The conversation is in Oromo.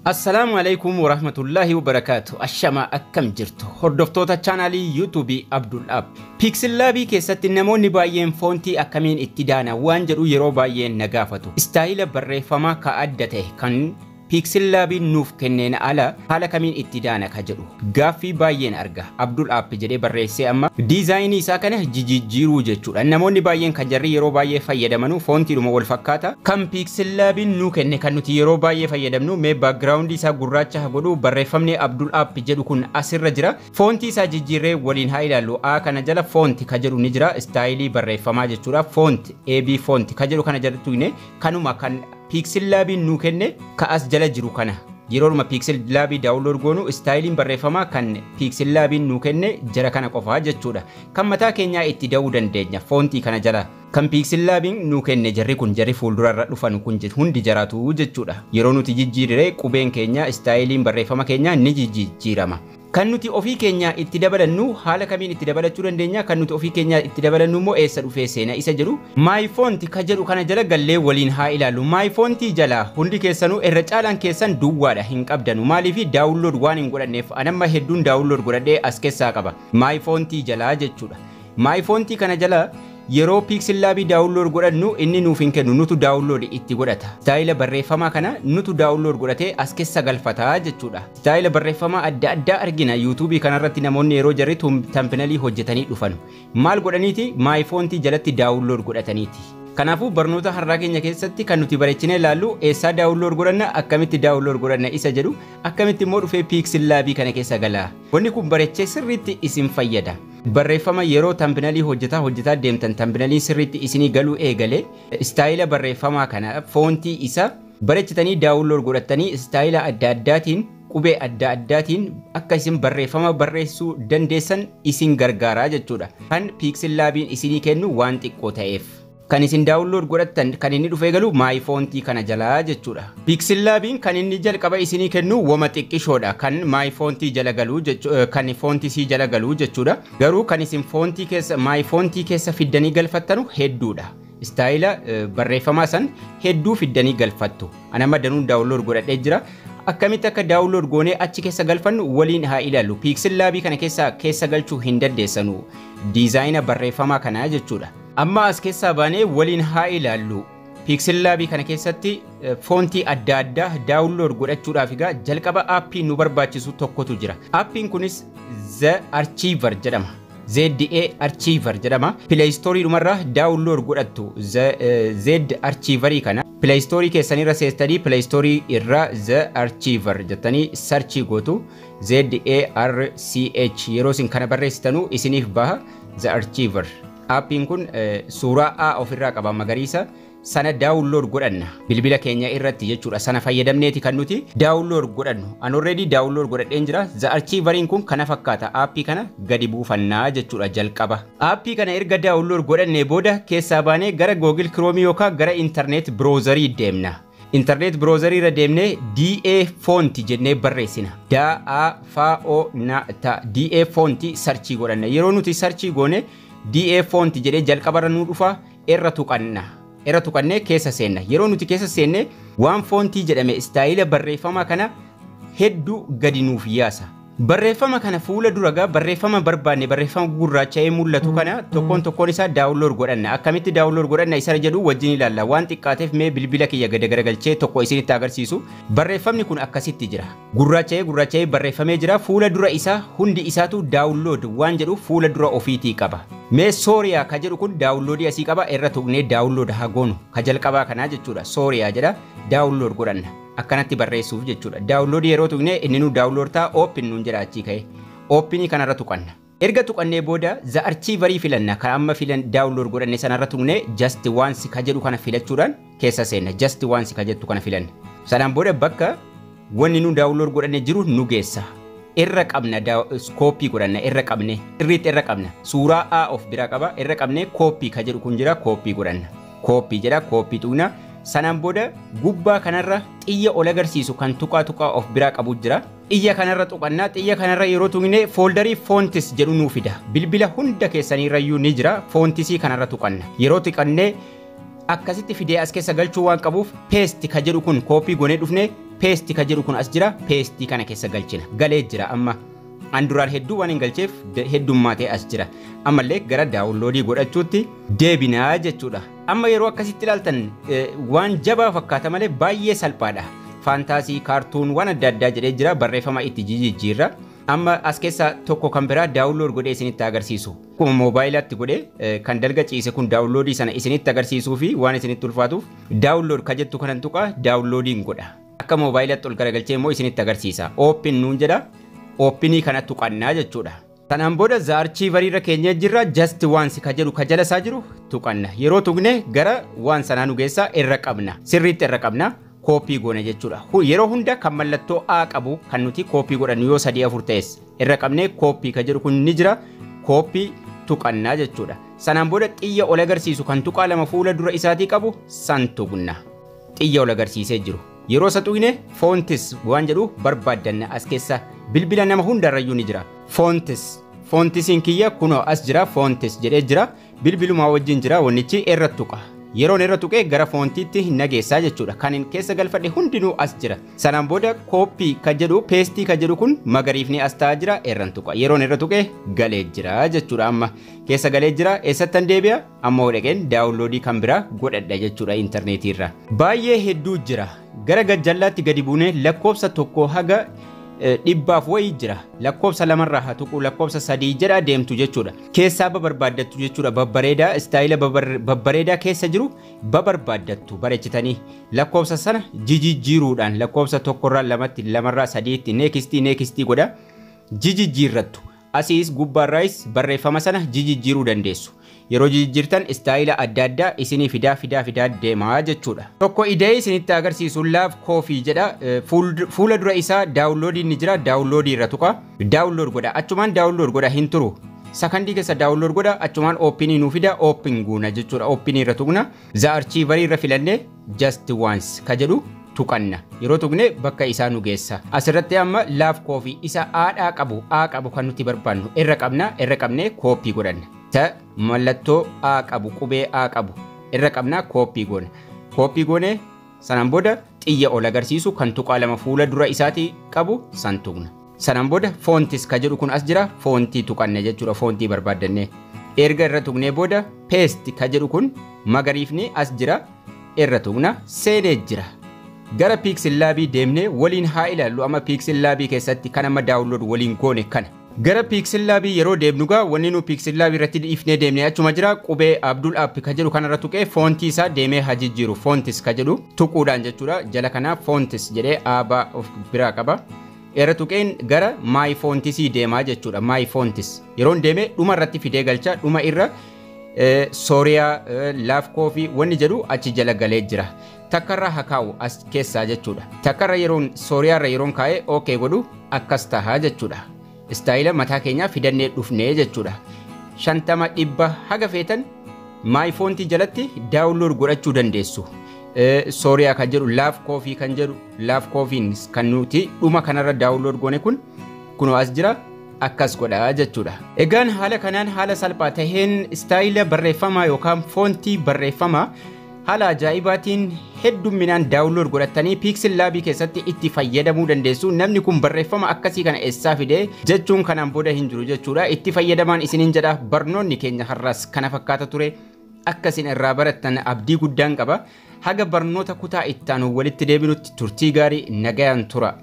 Assalaamu alaikum warahmatullaahi wabarakaatu. Ashama, akkam jirtu, hordoftoota chaanaalii YouTubeii Abdul App? PixelLabii keessatti namoonni baay'een foontii akkamiin itti daana waan jedhu yeroo baay'een na gaafatu. Istaayila barreeffamaa ka adda ta'e kan PixelLabiin nuuf kenneen ala haala kamiin itti daana ka jedhu gaaffii baay'een arga. Abdul App jedhee barreessee amma diizaayinii isaa kana jijjiiruu jechuudha. Namoonni baay'een kan jarri yeroo baay'ee fayyadamanu foontiidhuma wal fakkaata. Kan PixelLabiin nuu kenne kan nuti yeroo baay'ee fayyadamnu, mee background isaa gurraacha haa godhu. Barreeffamni Abdul App jedhu kun asirra jira. Foontii isaa jijjiirree waliin haa ilaallu. A kana jala font ka jedhu ni jira. Istaayilii barreeffamaa jechuudha. Font, AB font ka jedhu kana jalatti kanuma kan PixelLabiin nuu kenne ka as jala jiru kana. Yeroodhuma PixelLabii download goonu istaayiliin barreeffamaa kan PixelLabiin nuu kenne jara kana qofaa jechuudha. Kan mataa keenyaa itti da'uu dandeenya foontii kana jala. Kan PixelLabiin nuu kenne jarri kun, jarri fuuldurarra dhufan kun hundi jaraatu jechuudha. Yeroo nuti jijjiirre qubeen keenya, istaayiliin barreeffama keenyaa ni jijjiirama. Kan nuti ofii keenya itti dabalannu haala kamiin itti dabalachuu dandeenya? Kan nuti ofii keenya itti dabalannu immoo eessa dhufee seena isa jedhu, My Font ka jedhu kana jala gallee waliin haa ilaallu. My Font jala hundi keessanuu, irra caalaan keessan duwwaadha, hin qabdanu. Maaliif? Download waan hin godhanneef. Anamma hedduun download godhadhee as keessaa qaba. My Font jalaa jechuudha. My Font kana jala yeroo PixelLabii download godhannu inni nuuf hin kennu, nutu download itti godhata. Istaayila barreeffamaa kana nutu download godhatee as keessa galfataa jechuudha. Istaayila barreeffamaa adda addaa argina YouTubeii kanarratti. Namoonni yeroo jarri thumbnailii hojjetanii dhufan maal godhaniiti? My Font jalatti download godhataniiti. Kanaafuu barnoota har'aa keenya keessatti kan nuti bareechinee ilaallu eessaa download godhanna, akkamitti download godhanna isa jedhu, akkamitti immoo dhufee PixelLabii kana keessa gala. Wanni kun bareechee sirriitti isin fayyada. Barreeffama yeroo thumbnailii hojjetaa hojjetaa deemtan, thumbnailiin sirriitti isinii galuu eegale, istaayila barreeffamaa kana foontii isa bareechitanii download godhattanii istaayila adda addaatiin, qubee adda addaatiin akka isin barreeffama barreessuu dandeessan isin gargaaraa jechuudha. Kan PixelLabiin isinii kennu waan xiqqoo ta'eef. Kan isin download godhattan kan inni dhufee galu My Fontii kana jalaa jechuudha. PixelLabiin kan inni jalqaba isinii kennu wama xiqqishoodha, kan My Fontii jala galuu, kan Fontsii jala galuu jechuudha. Garuu kan isin foontii keessa, My Fontii keessa fiddanii galfattanu hedduudha. Istaayila barreeffamaa san hedduu fiddanii galfattu. Anamma danuun download godhadhee jira. Akkamitti akka download goonee achi keessa galfannu waliin haa ilaallu. PixelLabii kana keessa keessa galchuu hin dandeessanu diizaayina barreeffamaa kanaa jechuudha. Amma as keessaa baanee waliin haa ilaallu. PixelLabii kana keessatti foontii adda addaa download godhachuudhaaf egaa jalqaba aappii nu barbaachisu tokkotu jira. Aappiin kunis The Archiver jedhama. ZA Archiver jedhama. Play Store dhumarraa download godhattu Z Archiverii kana. Play Store keessanirra seestanii Play Store irraa The Archiver jettanii searchii gootu. Z A R C H yeroo isin kana barreessitanuu isiniif baha The Archiver. Aappiin kun suuraa A ofirraa qaba, magariisa. Sana download godhanna bilbila keenya irratti jechuudha. Sana fayyadamneeti kan nuti download godhannu. An already download godhadheen jira. The Archiveriin kun kana fakkaata. Aappii kana gadi buufannaa jechuudha jalqaba. Aappii kana erga download godhannee booda keessaa baanee gara Google Chrome yookaan gara internet browserii deemna. Internet browserii irra deemnee DA font jennee barreessina. D A F O N T, DA font searchii godhanna. Yeroo nuti searchii goone DA font jedhee jalqabarra nu dhufa, irra tuqanna. Irra tuqannee keessa seenna. Yeroo nuti keessa seenne waan foontii jedhame istaayila barreeffamaa kana hedduu gadi nuuf yaasa. Barreeffama kana fuula dura gaa barreeffama barbaanne, barreeffama gurraacha'ee mul'atu kana tokkoon tokkoon isaa download godhanna. Akkamitti download godhanna isa jedhu wajjin ilaalla. Waan xiqqaateef mee bilbila kiyya gadi garagalchee tokko isinitti agarsiisu. Barreeffamni kun akkasitti jira. Gurraacha'ee gurraacha'ee barreeffamee jira. Fuula dura isaa hundi isaatu download waan jedhu fuula dura ofiitii qaba. Mee Sooriyaa ka jedhu kun downloadii asii qaba, irra tuqnee download haa goonu. Ka jalqabaa kanaa jechuudha. Sooriyaa jedha, download godhanna. Akkanatti barreessuuf jechuudha. Download yeroo tuqne inni nu download ta'a, open nuun jedha achii ka'e. Openii kanarra tuqanna. Erga tuqannee booda The Archiverii filanna. Kan amma filan download godhanne sanarra tuqne just once ka jedhu kana filachuudhaan keessa seenna. Just once ka jettu kana filanna. Sanaan booda bakka wanni nu download godhanne jiru nu geessa. Irra qabna, kooppii godhanna, irra qabne, irriitti irra qabna. Suuraa A of biraa qaba, irra qabne. Kooppii ka jedhu kun jira, kooppii godhanna. Kooppii jedha, kooppii tuqna. Sanaan booda gubbaa kanarra xiyya ol agarsiisu kan tuqaa tuqaa of biraa qabu jira. Xiyya kanarra tuqannaa. Xiyya kanarra yeroo tuqne folderii fonts jedhu nuu fida. Bilbila hunda keessaniirrayyuu ni jira. Fontsii kanarra tuqanna. Yeroo tuqannee Akkasitti fidee as keessa galchuu waan qabuuf, paste ka jedhu kun copy goonee dhufne, paste ka jedhu kun as jira, paste kana keessa galchina. Galee jira amma. An duraan hedduu waan hin galcheef heddummaatee as jira. Ammallee gara download godhachuutti deebinaa jechuudha. Amma yeroo akkasitti ilaaltan waan jabaa fakkaata malee baay'ee salphaadha. Fantasy, cartoon, waan adda addaa jedhee jira, barreeffama itti jijjiirra. Amma as keessa tokko kan biraa download godhee isinitti agarsiisu. Akkuma moobaayilaatti godhee kan dalga ciise kun download sana isinitti agarsiisuu fi waan isinitti ulfaatuuf, download ka jettu kanan tuqa, downloadiin godha. Akka moobaayilaatti ol garagalchee immoo isinitti agarsiisa. Open nuun jedha. Open kana tuqannaa jechuudha. Sanaan booda ZArchiver irra keenyee jirra, just once ka jedhu ka jala isaa jiru tuqanna. Yeroo tuqne gara waan sanaa nu geessa, irra qabna. Sirriitti irra qabna. Copy goone jechuudha. Yeroo hunda kan mallattoo A qabu kan nuti copy godhannu, yoo sadii afur ta'es irra qabnee copy ka jedhu kun ni jira. Copy tuqannaa jechuudha. Sanaan booda xiyya ol agarsiisu kan tuqaa lama fuula dura isaatii qabu san tuqna. Xiyya ol agarsiisee jiru. Yeroo isa tuqne fonts waan jedhu barbaaddanna, as keessa bilbila nama hundarrayyuu ni jira. Fonts. Fontisiin kiyya kunoo as jira, fonts jedhee jira. Bilbilumaa wajjin jira, wannichi irra tuqa. Yeroon irra tuqee gara fontiitti nageessaa jechuudha. Kan hin keessa galfadhe hundinuu as jira. Sanaan booda copy ka jedhu, paste ka jedhu kun magariifni as ta'aa jira, irran tuqa. Yeroon irra tuqee galee jira jechuudha amma. Keessa galee jira, eessattan deebi'a? Amma dhaqeen download kan biraa godhadha jechuudha intarneetii irra. Baay'ee hedduu jira. Gara gajjallaatti gadi buunee lakkoofsa 1 haga 100f wayii jira. Lakkoofsa 2rraa haa tuqu, lakkoofsa 3 jedha deemtu jechuudha. Keessaa babarbaaddattu jechuudha. Babbareedaa, style babbareedaa keessa jiru babarbaaddattu bareechitanii lakkoofsa sana jijjiiruudhaan lakkoofsa 1rraa 2tti, 2rraa 3tti, next, next godha jijjiirrattu. Asiis gubbaarraayis barreeffama sana jijjiiruu dandeessu. Yeroo jijjiirtan style adda addaa isinii fidaa fidaa fidaa deemaa jechuudha. Tokko idee isinitti agarsiisu, Love Coffee jedha. Fuula dura isaa downloadiin ni jira, download irra tuqa. Download godha, achumaan download godha, hin turu. Sakandii keessa download godha, achumaan open nuu fida, open goona jechuudha. Open irra tuqna. ZArchiver irra filannee just once ka jedhu tuqanna. Yeroo tuqne bakka isaa nu geessa. Asirratti amma Love Coffee isa aadhaa qabu, A qabu kan nuti barbaannu irra qabna, irra qabnee copy godhanna. Ta mallattoo A qabu, qubee A qabu irra qabna, copy goona. Copy goone, sanaan booda xiyya ol agarsiisu kan tuqaa lama fuula dura isaatii qabu san tuqna. Sanaan booda fonts ka jedhu kun as jira, font tuqanna jechuudha, font barbaaddannee. Erga irra tuqnee booda paste ka jedhu kun magariifni as jira, irra tuqna, seenee jira. Gara PixelLab deemnee waliin haa ilaallu amma PixelLab keessatti kan amma download waliin goone kana. Gara PixelLab yeroo deemnu gaa, wanni nu PixelLab irratti dhiifnee deemnee achuma jira. Qubee Abdul App ka jedhu kanarra tuqee font isaa deemee haa jijjiiru, fonts ka jedhu tuquudhaan jechuudha. Jala kanaa fonts jedhee aabaa of biraa qaba. Irra tuqeen gara my fonts deemaa jechuudha. My fonts yeroon deeme dhuma irratti fidee galcha, dhuma irra Sooriyaa, Love Coffee wanni jedhu achi jala galee jira. Takkarra haa kaa'u as keessaa jechuudha. Takkarra yeroon Sooriyaarra yeroon kaa'ee okay godhu akkas tahaa jechuudha. Style mataa keenyaa fidannee dhufnee jechuudha. 50, 100 haga feetan my font jalatti download godhachuu dandeessu. Sooriyaa kan jedhu, Love Coffee kan jedhu, Love Coffeen kan nuti dhuma kanarra download goone kun kunoo as jira, akkas godha jechuudha. Egaan haala kanaan haala salphaa taheen style barreeffamaa yookaan font barreeffamaa haala ajaa'ibaatiin heddumminaan download godhatanii PixelLab keessatti itti fayyadamuu dandeessu. Namni kun barreeffama akkasii kana eessaa fide jechuun kanaan booda hin jiru jechuudha. Itti fayyadamaan isiniin jedha, barnoonni keenya har'as kana fakkaata ture. Akkasin irraa barattan abdii guddaan qaba. Haga barnoota kutaa ittaanu walitti deebinutti turtii gaarii, nagayaan tura.